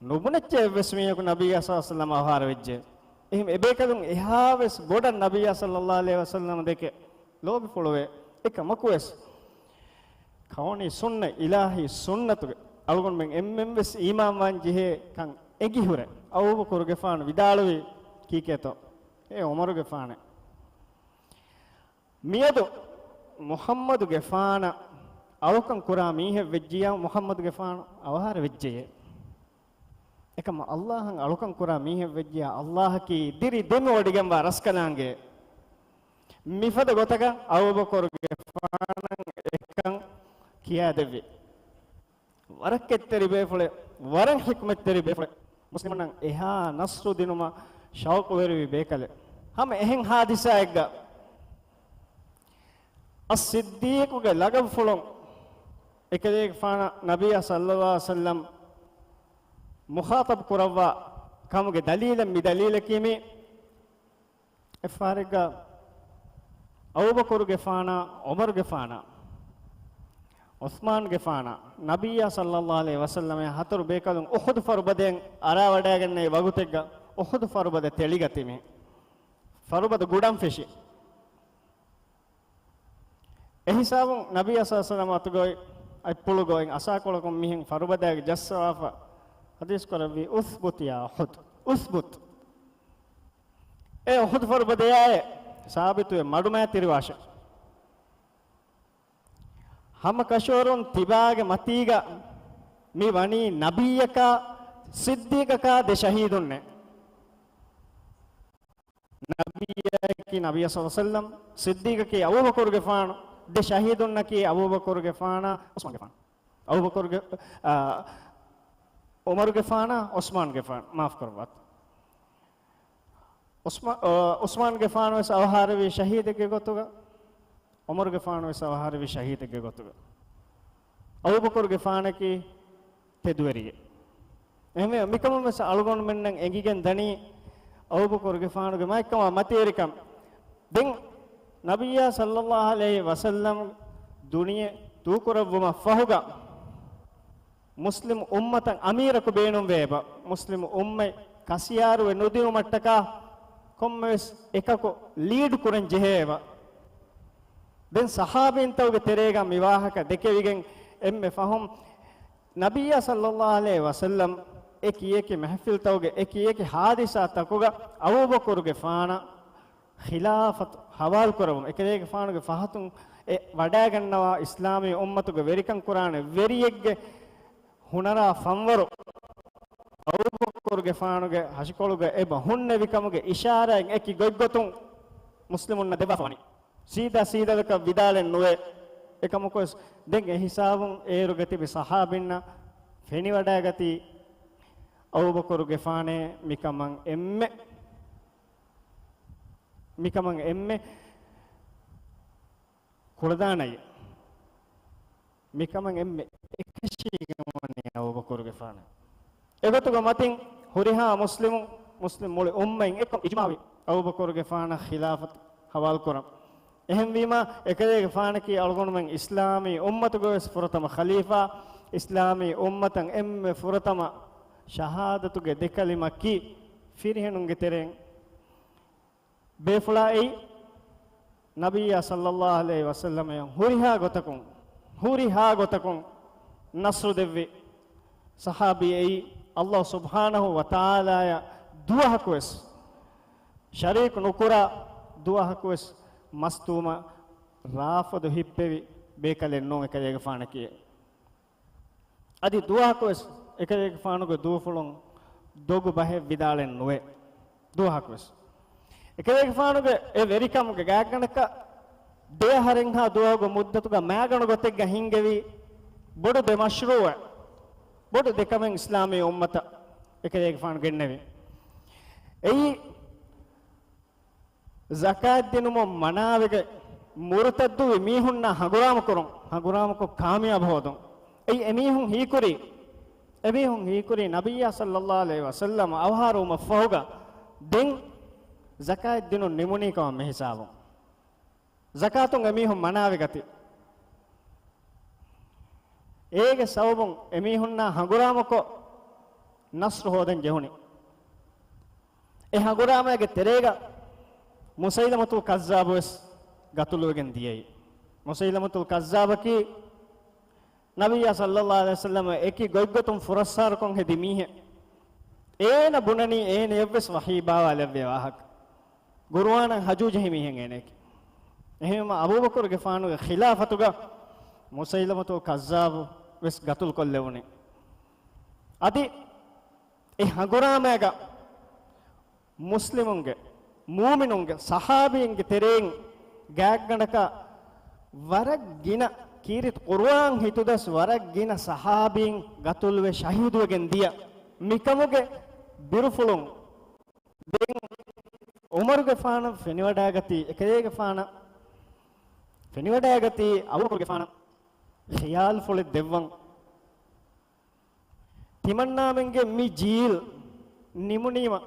ނުބުނެއްޗެ އެއްވެސް މީހަކު ނަބިއްޔާ ޞައްލައްލާހު ޢަލައިހި ވަސައްލަމް އަވަހާރަވެއްޖެ. އެހެން އެބޭކަލުން އެހާވެސް ބޮޑަށް ނަބިއްޔާ ޞައްލައްލާހު ޢަލައިހި ވަސައްލަމަށް ދެކެ ލޯބިފުޅުވޭ. އެކަމަކުވެސް، ކައުނީ ސުންނަ އިލާހީ ސުންނަތުގެ އަޅުގަނޑުމެން އެންމެންވެސް އީމާންވާން ޖެހޭ ކަން އެނގިހުރެ، އަބޫބަކުރުގެފާނު ވިދާޅުވީ ކީކޭތޯ؟ އޭ ޢުމަރުގެފާނޭ! މިއަދު މުޙައްމަދުގެފާނަށް އަޅުކަން ކުރާ މީހެއް ވެއްޖިއްޔާ، މުޙައްމަދުގެފާނު އަވަހާރަ ވެއްޖެޔޭ. އެކަމަށް ﷲ އަށް އަޅުކަން ކުރާ މީހެއް ވެއްޖިއްޔާ، ﷲ އަކީ ދިރި ދެމި ވޮޑިގެންވާ ރަސްކަލާނގެ. މިފަދަ ގޮތަކަށް އަބޫބަކުރުގެފާނަށް އެކަން ކިޔާދެއްވި. ވަރަށް ކެތްތެރި ބޭފުޅެއް، ވަރަށް ޙިކްމަތްތެރި ބޭފުޅެއް. މުސްލިމުންނަށް އެހާ ނަޞްރު ދިނުމަށް ޝައުޤުވެރިވި ބޭކަލެއް. ހަމަ އެހެން ޙާދިސާއެއްގަ އައްޞިއްދީޤުގެ ލަޤަބުފުޅުން އެކަލޭގެފާނަށް ނަބިއްޔާ ޞައްލައްލާހު ޢަލައިހި ވަސައްލަމް މުޚާޠަބު ކުރައްވާ ކަމުގެ ދަލީލެއް މި ދަލީލަކީ މި އެއްފަހަރެއްގަ އަބޫބަކުރުގެފާނާ، ޢުމަރުގެފާނާ، ޢުސްމާންގެފާނާ، ނަބިއްޔާ ޞައްލައްލާހު ޢަލައިހި ވަސައްލަމައާ ހަތަރު ބޭކަލުން އުޙުދު ފަރުބަދައިން އަރާވަޑައިގެންނެވި ވަގުތެއްގަ އުޙުދު ފަރުބަދަ ތެޅިގަތީމޭ. ފަރުބަދަ ގުޑަން ފެށި. އެހިސާބުން ނަބިއްޔާ ޞައްލައްލާހު ޢަލައިހި ވަސައްލަމަ އަތުގައި އަތްޕުޅުގައި އަސާކޮޅަކުން މިހެން ފަރުބަދައިގެ ޖައްސަވާފަ ޙަދީޘް ކުރެއްވީ، اثبت يا أحد، اثبت. އޭ އުޙުދު ފަރުބަދަޔާއޭ، ސާބިތުވެ މަޑުމައިތިރިވާށޭ. ހަމަ ކަށަވަރުން ތިބާގެ މަތީގަ މި ވަނީ ނަބިއްޔަކާ، ޞިއްދީޤަކާ ދެ ޝަހީދުންނޭ. ނަބިއްޔަކީ ނަބިއްޔާ ޞައްލައްލާހު ޢަލައިހި ވަސައްލަމް، ޞިއްދީޤަކީ އަބޫބަކުރުގެފާނު، ދެ ޝަހީދުންނަކީ އަބޫބަކުރުގެފާނާ ޢުސްމާންގެފާނު. އަބޫބަކުރުގެ، އާ، ޢުމަރުގެފާނާ ޢުސްމާންގެފާނު، މާފު ކުރައްވާތި. ޢުސްމާ-، އާ، ޢުސްމާންގެފާނު ވެސް އަވަހާރަވީ ޝަހީދެއްގެ ގޮތުގަ، ޢުމަރުގެފާނު ވެސް އަވަހާރަވީ ޝަހީދެއްގެ ގޮތުގަ. އަބޫބަކުރުގެފާނަކީ ތެދުވެރިއެއް. އެހެންވެ، މިކަމުން ވެސް އަޅުގަނޑުމެންނަށް އެނގިގެން ދަނީ އަބޫބަކުރުގެފާނުގެ މާތްކަމާ މަތިވެރިކަން. ދެން ނަބިއްޔާ ޞައްލައްލާހު ޢަލައިހި ވަސައްލަމް ދުނިޔެ ދޫކުރައްވުމަށް ފަހުގަ، މުސްލިމް އުއްމަތަށް އަމީރަކު ބޭނުންވެއެބަ، މުސްލިމް އުއްމަތް ކަސިޔާރުވެ ނުދިއުމަށްޓަކާ ކޮންމެވެސް އެކަކު ލީޑް ކުރަން ޖެހެއެބަ. ދެން ޞަޙާބީންތަކުގެ ތެރޭގަ މި ވާހަކަ ދެކެވިގެން އެންމެ ފަހުން ނަބިއްޔާ ޞައްލައްލާހު ޢަލައިހި ވަސައްލަމް އެކި އެކި މެހެފިލްތަކުގެ އެކި އެކި ޙާދިސާތަކުގަ އަބޫބަކުރުގެފާނަށް ޚިލާފަތު ޙަވާލުކުރައްވުމަށް، އެކަލޭގެފާނުގެ ފަހަތުން އެ ވަޑައިގަންނަވާ އިސްލާމީ އުއްމަތުގެ ވެރިކަން ކުރާނެ ވެރިއެއްގެ ހުނަރާ ފަންވަރު އަބޫބަކުރުގެފާނުގެ ހަށިކޮޅުގަ އެބަ ހުންނެވިކަމުގެ އިޝާރާތް އެކި ގޮތްގޮތުން މުސްލިމުންނަށް ދެއްވާފަވަނީ. ސީދާ ސީދާވެކަށް ވިދާޅެއް ނުވޭ. އެކަމަކުވެސް ދެން އެ ހިސާބުން އޭރުގަ ތިބި ޞަޙާބީންނަށް ފެނިވަޑައިގަތީ އަބޫބަކުރުގެފާނޭ މިކަމަށް އެންމެ، މިކަމަށް އެންމެ ކުޅަދާނައި. މިކަމަށް އެންމެ އެކަށީގެންވަނީ އަބޫބަކުރުގެފާނެ. އެގޮތުގަ މަތިން ހުރިހާ މުސްލިމު، މުސްލިމް މުޅި އުއްމަތް އެއްކޮށް އިޖްމާވި އަބޫބަކުރުގެފާނަށް ޚިލާފަތު ހަވާލުކުރަން. އެހެންވީމާ، އެކަލޭގެފާނަކީ އަޅުގަނޑުމެން އިސްލާމީ އުއްމަތުގެ ވެސް ފުރަތަމަ ޚަލީފާ، އިސްލާމީ އުއްމަތަށް އެންމެ ފުރަތަމަ ޝަހާދަތުގެ ދެކަލިމަ ކީ ފިރިހެނުންގެ ތެރެއިން ބޭފުޅާ އެއީ، ނަބިއްޔާ ޞައްލައްލާހު ޢަލައިހި ވަސައްލަމައަށް ހުރިހާ ގޮތަކުން، ހުރިހާ ގޮތަކުން ނަޞްރު ދެއްވި ޞަޙާބީ އެއީ، ﷲ ސުބްޙާނަހޫ ވަތަޢާލާއަށް ދުވަހަކުވެސް ޝަރީކު ނުކުރާ، ދުވަހަކުވެސް މަސްތުވުމަށް ރާފަދު ހިއްޕެވި ބޭކަލެއް ނޫން އެކަލޭގެފާނަކީ. އަދި ދުވަހަކުވެސް އެކަލޭގެފާނުގެ ދޫފުޅުން ދޮގު ބަހެއް ވިދާޅެއް ނުވޭ. ދުވަހަކުވެސް އެކަލޭގެފާނުގެ އެ ވެރިކަމުގެ ގާތްގަނޑަކަށް ދެ އަހަރެއްހާ ދުވަހުގެ މުއްދަތުގަ މައިގަނޑު ގޮތެއްގަ ހިންގެވި ބޮޑު ދެ މަޝްރޫޢެއް، ބޮޑު ދެ ކަމެއް އިސްލާމީ އުއްމަތަށް އެކަލޭގެފާނު ގެންނެވި. އެއީ، ޒަކާތް ދިނުމުން މަނާވެގެން މުރުތައްދުވި މީހުންނާ ހަނގުރާމަކުރުން، ހަނގުރާމަކޮށް ކާމިޔާބު ހޯދުން. އެއީ އެމީހުން ހީކުރީ، އެމީހުން ހީކުރީ ނަބިއްޔާ ޞައްލައްލާހު ޢަލައިހި ވަސައްލަމަ އަވަހާރަވުމަށްފަހުގަ ދެން ޒަކާތް ދިނުން ނިމުނީ ކަމަށް މިހިސާބުން. ޒަކާތުން އެމީހުން މަނާވެގަތީ. އޭގެ ސަބަބުން އެމީހުންނާ ހަނގުރާމަކޮށް ނަޞްރު ހޯދަން ޖެހުނީ. އެ ހަނގުރާމައިގެ ތެރޭގަ މުސައިލަމަތުލް ކައްޒާބު ވެސް ގަތުލުވެގެން ދިޔައީ. މުސައިލަމަތުލް ކައްޒާބަކީ ނަބިއްޔާ ޞައްލައްލާހު ޢަލައިހި ވަސައްލަމަ އެކި ގޮތްގޮތުން ފުރައްސާރަކޮށް ހެދި މީހެއް. އޭނަ ބުނަނީ އޭނަޔަށްވެސް ވަޙީ ބާވާލެއްވޭ ވާހަކަ. ޤުރުއާނަށް ހަޖޫ ޖެހި މީހެއް އޭނައަކީ. އެހެންވީމަ އަބޫބަކުރުގެފާނުގެ ޚިލާފަތުގަ މުސައިލަމަތުލް ކައްޒާބު ވެސް ގަތުލުކޮށްލެވުނީ. އަދި އެ ހަނގުރާމައިގަ މުސްލިމުންގެ، މޫމިނުންގެ، ޞަޙާބީންގެ ތެރެއިން ގާތްގަނޑަކަށް ވަރަށް ގިނަ ކީރިތި ޤުރުއާން ހިތުދަސް ވަރަށް ގިނަ ޞަޙާބީން ގަތުލުވެ ޝަހީދުވެގެން ދިޔަ. މިކަމުގެ ބިރުފުޅުން ދެން ޢުމަރުގެފާނަށް ފެނިވަޑައިގަތީ، އެކަލޭގެފާނަށް ފެނިވަޑައިގަތީ އަބޫބަކުރުގެފާނަށް ޚިޔާލުފުޅެއް ދެއްވަން. ތިމަންނާމެންގެ މި ޖީލް ނިމުނީމަ،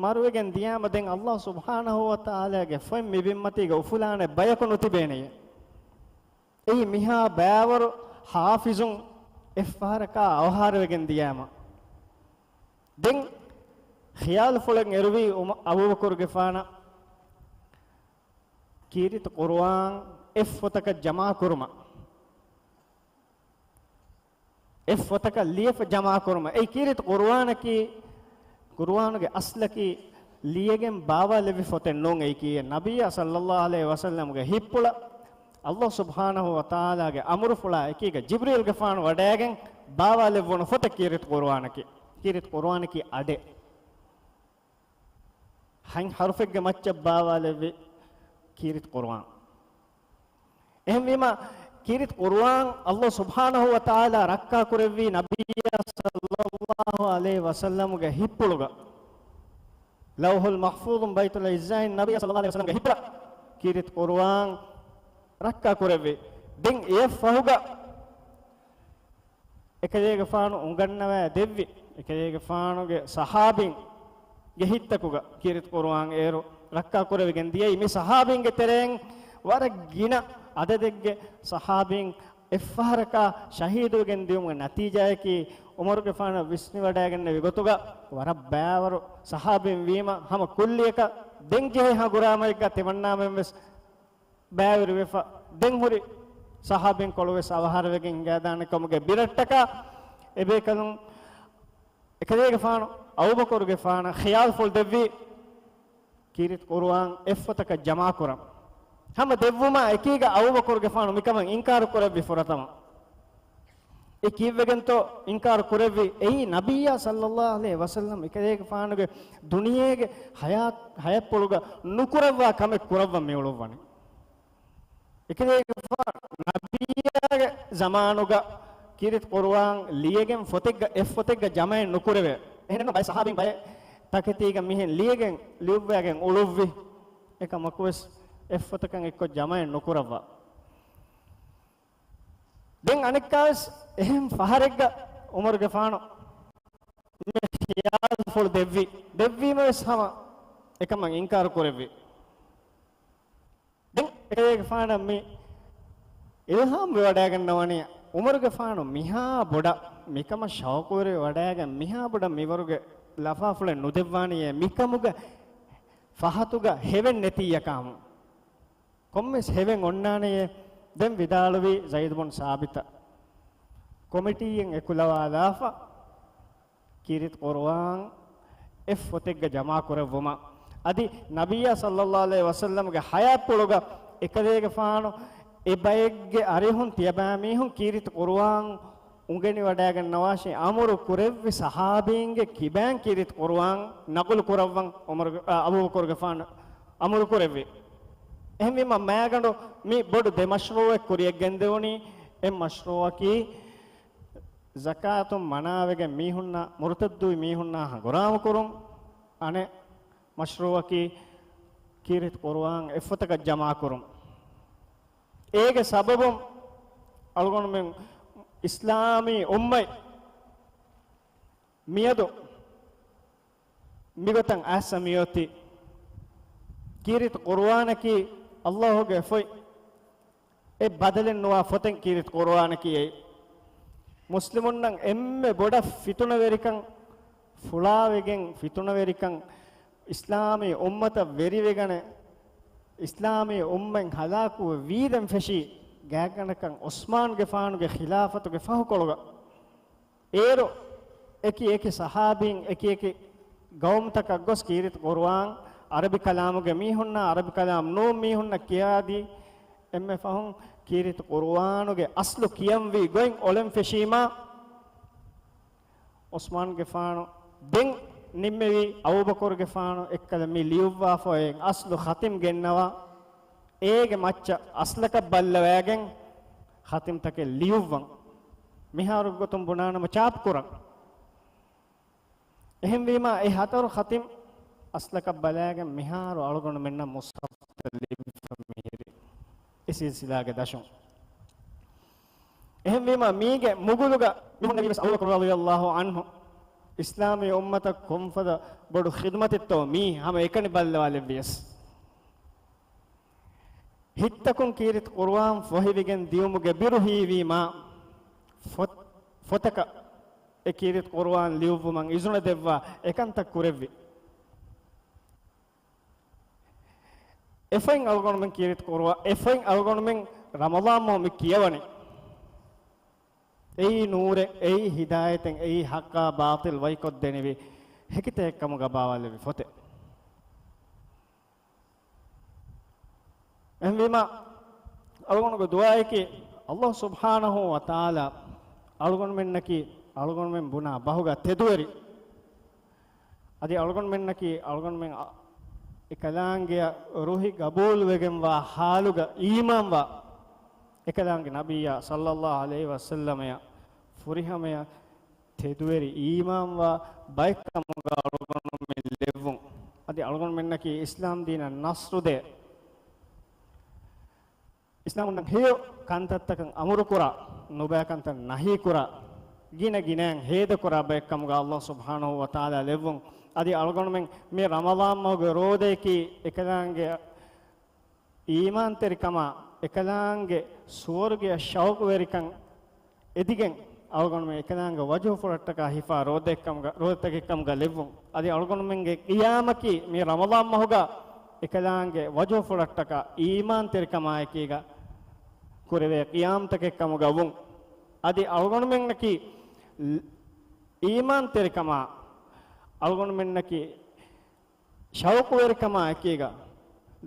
މަރުވެގެން ދިޔާމަ ދެން ﷲ ސުބްޙާނަހޫ ވަތަޢާލާގެ ފޮތް މި ބިންމަތީގަ އުފުލާނެ ބަޔަކު ނުތިބޭނެޔޭ. އެއީ މިހާ ބައިވަރު ޙާފިޒުން އެއްފަހަރަކާ އަވަހާރަވެގެން ދިޔާމަ. ދެން ޚިޔާލުފުޅެއް އެރުވީ އުމަ-، އަބޫބަކުރުގެފާނަށް ކީރިތި ޤުރުއާން އެއް ފޮތަކަށް ޖަމާކުރުމަށް. އެއް ފޮތަކަށް ލިޔެފަ ޖަމާކުރުމަށް. އެއީ ކީރިތި ޤުރުއާނަކީ، ޤުރުއާނުގެ އަސްލަކީ ލިޔެގެން ބާވާލެއްވި ފޮތެއް ނޫން. އެއީކީ ނަބިއްޔާ ޞައްލައްލާހު ޢަލައިހި ވަސައްލަމްގެ ހިތްޕުޅަށް ﷲ ސުބްޙާނަހޫ ވަތަޢާލާގެ އަމުރުފުޅާ އެކީގަ ޖިބްރީލްގެފާނު ވަޑައިގެން ބާވާލެއްވުނު ފޮތެއް ކީރިތި ޤުރުއާނަކީ. ކީރިތި ޤުރުއާނަކީ އަޑެއް. ހަތް ޙަރުފެއްގެ މައްޗަށް ބާވާލެއްވި ކީރިތި ޤުރުއާން. އެހެންވީމަ، ކީރިތި ޤުރުއާން ﷲ ސުބްޙާނަހޫ ވަތަޢާލާ ރައްކާކުރެއްވީ ނަބިއްޔާ ޞައްލައްލާހު ޢަލައިހި ވަސައްލަމުގެ ހިތްޕުޅުގަ. ލައުޙުލް މަޙްފޫޡުން ބައިތުލް ޢިއްޒާއިން ނަބިއްޔާ ޞައްލައްލާހު ޢަލައިހި ވަސައްލަމުގެ ހިތްޕުޅަށް ކީރިތި ޤުރުއާން ރައްކާކުރެއްވި. ދެން އެއަށްފަހުގަ އެކަލޭގެފާނު އުނގަންނަވައި ދެއްވި، އެކަލޭގެފާނުގެ ޞަޙާބީންގެ ހިތްތަކުގަ ކީރިތި ޤުރުއާން އޭރު ރައްކާކުރެވިގެން ދިޔައީ. މި ޞަޙާބީންގެ ތެރެއިން ވަރަށް ގިނަ އަދަދެއްގެ ޞަޙާބީން އެއްފަހަރަކާ ޝަހީދުވެގެން ދިޔުމުގެ ނަތީޖާއަކީ، ޢުމަރުގެފާނަށް ވިސްނިވަޑައިގެންނެވި ގޮތުގަ ވަރަށް ބައިވަރު ޞަޙާބީން ވީމަ، ހަމަ ކުއްލިއަކަށް ދެން ޖެހޭ ހަނގުރާމައެއްގަ ތިމަންނާމެން ވެސް ބައިވެރިވެފަ، ދެން ހުރި ޞަޙާބީންކޮޅު ވެސް އަވަހާރަވެގެން ހިނގައިދާނެ ކަމުގެ ބިރަށްޓަކާ، އެބޭކަލުން އެކަލޭގެފާނު އަބޫބަކުރުގެފާނަށް ޚިޔާލުފުޅު ދެއްވީ، ކީރިތި ޤުރުއާން އެއްފޮތަކަށް ޖަމާކުރަން. ހަމަ ދެއްވުމާ އެކީގަ އަބޫބަކުރުގެފާނު މިކަމަށް އިންކާރު ކުރެއްވި ފުރަތަމަ. އެ ކީއްވެގެންތޯ އިންކާރު ކުރެއްވި؟ އެއީ ނަބިއްޔާ ޞައްލައްލާހު ޢަލައިހި ވަސައްލަމް އެކަލޭގެފާނުގެ ދުނިޔޭގެ ޙަޔާތް، ޙަޔާތްޕުޅުގަ ނުކުރައްވާ ކަމެއް ކުރައްވަން މިއުޅުއްވަނީ. އެކަލޭގެފާނު ނަބިއްޔާގެ ޒަމާނުގަ ކީރިތި ޤުރުއާން ލިޔެގެން ފޮތެއްގަ، އެއް ފޮތެއްގަ ޖަމައެއް ނުކުރެވޭ. އެހެންނު ބައެއް ޞަޙާބީން ބައެއް ތަކެތީގަ މިހެން ލިޔެގެން ލިޔުއްވައިގެން އުޅުއްވި. އެކަމަކުވެސް އެއްފޮތަކަށް އެއްކޮށް ޖަމައެއް ނުކުރައްވާ. ދެން އަނެއްކާވެސް އެހެން ފަހަރެއްގަ ޢުމަރުގެފާނު މި ޚިޔާލުފުޅު ދެއްވި. ދެއްވީމަވެސް ހަމަ އެކަމަށް އިންކާރު ކުރެއްވި. ދެން އެކަލޭގެފާނަށް މި އިލްހާމް ވެވަޑައިގަންނަވަނީ، ޢުމަރުގެފާނު މިހާ ބޮޑަށް މިކަމަށް ޝައުޤުވެރިވެވަޑައިގެން މިހާ ބޮޑަށް މިވަރުގެ ލަފާފުޅެއް ނުދެއްވާނީއޭ، މިކަމުގެ ފަހަތުގަ ހެވެއް ނެތިއްޔަކާމު. ކޮންމެސް ހެވެއް އޮންނާނެޔޭ. ދެން ވިދާޅުވީ ޒައިދު ބުން ސާބިތަށް، ކޮމިޓީއެއް އެކުލަވާލާފަ، ކީރިތި ޤުރުއާން އެއް ފޮތެއްގަ ޖަމާކުރެއްވުމަށް. އަދި ނަބިއްޔާ ޞައްލައްލާހު ޢަލައިހި ވަސައްލަމްގެ ޙަޔާތްޕުޅުގަ އެކަލޭގެފާނު އެ ބައެއްގެ އަރިހުން ތިޔަބައިމީހުން ކީރިތި ޤުރުއާން އުނގެނިވަޑައިގަންނަވާށޭ އަމުރު ކުރެއްވި ޞަޙާބީންގެ ކިބައިން ކީރިތި ޤުރުއާން ނަޤުލު ކުރައްވަން ޢުމަރު، އަ، އަބޫބަކުރުގެފާނު އަމުރު ކުރެއްވި. އެހެންވީމަ މައިގަނޑު މި ބޮޑު ދެ މަޝްރޫޢެއް ކުރިޔަށް ގެންދެވުނީ. އެއް މަޝްރޫޢަކީ ޒަކާތުން މަނާވެގެން މީހުންނާ، މުރުތައްދުވި މީހުންނާ ހަނގުރާމަކުރުން. އަނެއް މަޝްރޫޢަކީ ކީރިތި ޤުރުއާން އެއްފޮތަކަށް ޖަމާކުރުން. އޭގެ ސަބަބުން އަޅުގަނޑުމެން އިސްލާމީ އުއްމަތް މިއަދު މިގޮތަށް އައިސް މިއޮތީ. ކީރިތި ޤުރުއާނަކީ ﷲ ގެ ފޮތް. އެ ބަދަލެއް ނުވާ ފޮތެއް ކީރިތި ޤުރުއާނަކީ އެއީ. މުސްލިމުންނަށް އެންމެ ބޮޑަށް ފިތުނަވެރިކަން ފުޅާވެގެން، ފިތުނަވެރިކަން އިސްލާމީ އުއްމަތަށް ވެރިވެގަނެ، އިސްލާމީ އުއްމަތް ހަލާކުވެ ވީދެން ފެށީ ގާތްގަނޑަކަށް ޢުސްމާންގެފާނުގެ ޚިލާފަތުގެ ފަހުކޮޅުގަ. އޭރު އެކި އެކި ޞަޙާބީން އެކި އެކި ގައުމުތަކަށް ގޮސް ކީރިތި ޤުރުއާން ޢަރަބި ކަލާމުގެ މީހުންނާ، ޢަރަބި ކަލާމް ނޫން މީހުންނަށް ކިޔާދީ، އެންމެ ފަހުން ކީރިތި ޤުރުއާނުގެ އަސްލު ކިޔަންވީ ގޮތް އޮޅެން ފެށީމާ، ޢުސްމާންގެފާނު ދެން ނިންމެވީ އަބޫބަކުރުގެފާނު އެއްކަލަ މި ލިޔުއްވާފައި އަސްލު ޚަތިމް ގެންނަވާ، އޭގެ މައްޗަށް އަސްލަކަށް ބައްލަވައިގެން ޚަތިމްތަކެއް ލިޔުއްވަން. މިހާރު ގޮތުން ބުނާނަމަ ޗާޕް ކުރަން. އެހެންވީމާ، އެ ހަތަރު ޚަތިމް އަސްލަކަށް ބަލައިގެން މިހާރު އަޅުގަނޑުމެންނަށް މުޞްޙަފުތައް ލިބިފަ މިހިރީ އެ ސިލްސިލާގެ ދަށުން. އެހެންވީމާ، މީގެ މުގުލުގަ މި ހުންނެވީވެސް އަބޫބަކުރު ރަޟިޔަﷲ ޢަންހު އިސްލާމީ އުއްމަތަށް ކޮންފަދަ ބޮޑު ޚިދުމަތެއްތޯ މީ ހަމަ އެކަނި ބައްލަވާލެއްވިޔަސް. ހިތްތަކުން ކީރިތި ޤުރުއާން ފޮހެވިގެން ދިޔުމުގެ ބިރު ހީވީމާ، ފޮތް، ފޮތަކަށް އެ ކީރިތި ޤުރުއާން ލިޔުއްވުމަށް އިޒުނަ ދެއްވާ އެކަންތައް ކުރެއްވި. އެފައިން އަޅުގަނޑުމެން ކީރިތި ޤުރުއާ، އެފައިން އަޅުގަނޑުމެން ރަމަޟާން މަހު މި ކިޔަވަނީ. އެއީ ނޫރެއް، އެއީ ހިދާޔަތެއް، އެއީ ޙައްޤާ ބާޠިލް ވަކިކޮށްދެނިވި ހެކިތަކެއްކަމުގަ ބާވާލެއްވި ފޮތެއް. އެހެންވީމާ، އަޅުގަނޑުގެ ދުޢާއަކީ، ﷲ ސުބްޙާނަހޫ ވަތަޢާލާ އަޅުގަނޑުމެންނަކީ އަޅުގަނޑުމެން ބުނާ ބަހުގަ ތެދުވެރި. އަދި އަޅުގަނޑުމެންނަކީ އަޅުގަނޑުމެން އަ، އެކަލާނގެއަށް ރުހި ގަބޫލުވެގެންވާ ޙާލުގަ އީމާންވާ، އެކަލާނގެ ނަބިއްޔާ ޞައްލައްލާހު ޢަލައިހި ވަސައްލަމަޔަށް ފުރިހަމަޔަށް ތެދުވެރި އީމާންވާ ބައެއްކަމުގަ އަޅުގަނޑުމެން ލެއްވުން. އަދި އަޅުގަނޑުމެންނަކީ އިސްލާމް ދީނަށް ނަޞްރުދޭ، އިސްލާމުންނަށް ހެޔޮ ކަންތައްތަކަށް އަމުރުކުރާ، ނުބައި ކަންތައް ނަހީކުރާ، ގިނަ ގިނައިން ހޭދަކުރާ ބައެއްކަމުގަ ﷲ ސުބްޙާނަހޫ ވަތަޢާލާ ލެއްވުން. އަދި އަޅުގަނޑުމެން މި ރަމަޟާން މަހުގެ ރޯދަޔަކީ އެކަލާނގެ އީމާންތެރިކަމާ، އެކަލާނގެ ސުވަރުގެއަށް ޝައުޤުވެރިކަން އެދިގެން، އަޅުގަނޑުމެން އެކަލާނގެ ވަޖުހުފުޅަށްޓަކާ ހިފާ ރޯދައެއްކަމުގަ، ރޯދަތަކެއްކަމުގަ ލެއްވުން. އަދި އަޅުގަނޑުމެންގެ ޤިޔާމަކީ މި ރަމަޟާން މަހުގަ އެކަލާނގެ ވަޖުހުފުޅަށްޓަކާ އީމާންތެރިކަމާއެކީގަ ކުރެވޭ ޤިޔާމްތަކެއްކަމުގަ ވުން. އަދި އަޅުގަނޑުމެންނަކީ އީމާންތެރިކަމާ، އަޅުގަނޑުމެންނަކީ ޝައުޤުވެރިކަމާ އެކީގަ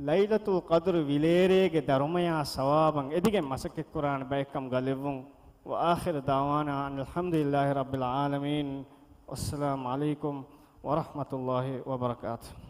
ލައިލަތުލް ޤަދްރު ވިލޭރޭގެ ދަރުމަޔާ ސަވާބަށް އެދިގެން މަސައްކަތްކުރާނެ ބައެއްކަމުގަ ލެއްވުން. وآخر دعوانا أن الحمد لله رب العالمين. والسلام عليكم ورحمة الله وبركاته.